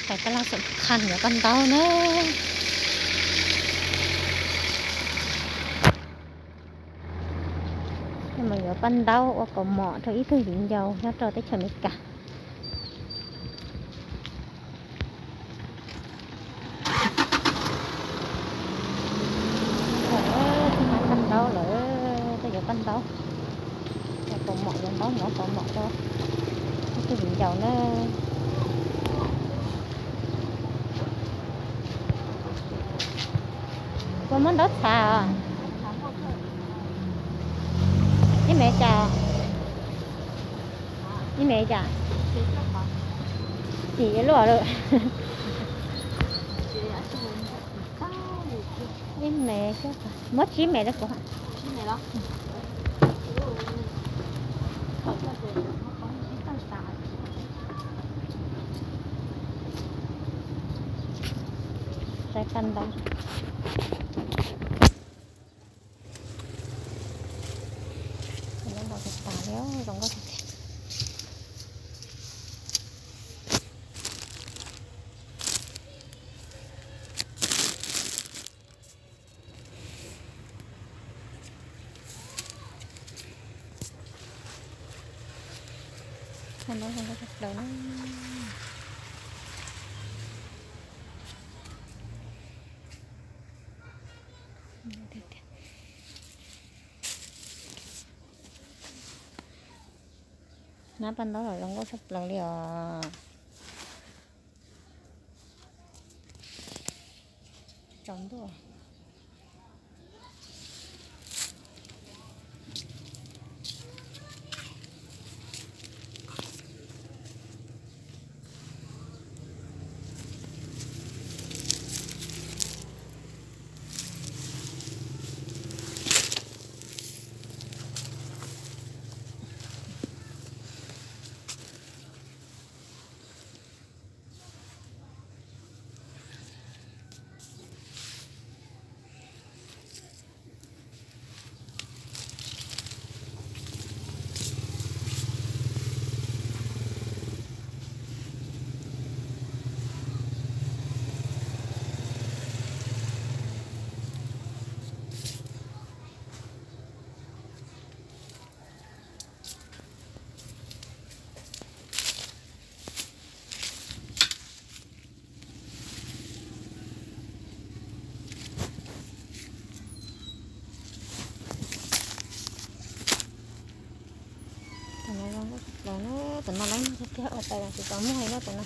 Tais Taj Laj Xom Khaj yuav paj ntaub na. Mus yuav paj ntaub ua kaus mom rau ib tug viv ncaus nyob rau teb chaws Amelikas. Tsis hab paj ntaub lawm, tuaj yuav paj ntaub ua kaus mom, yuav ntaub mov kaus mom rau ib tug viv ncaus na. Puas muab ntaub txhav os? Ib me cas? Ib me cas? Tsis luaj lawm. Ib me, muab tsib me rau kuv. Saib paj ntaub. Paj ntaub tas tas li, zoo nkauj tiag tiag. Paj ntaub zoo nkauj tshaj plaws na. Hnab paj ntaub los zoo nkauj tshaj plaws li os. Tsaus ntuj. Tus no zoo nkauj tshaj plaws na, tus no lawv muag tiag tiag, ua tais los tsis tau muag li na tus no.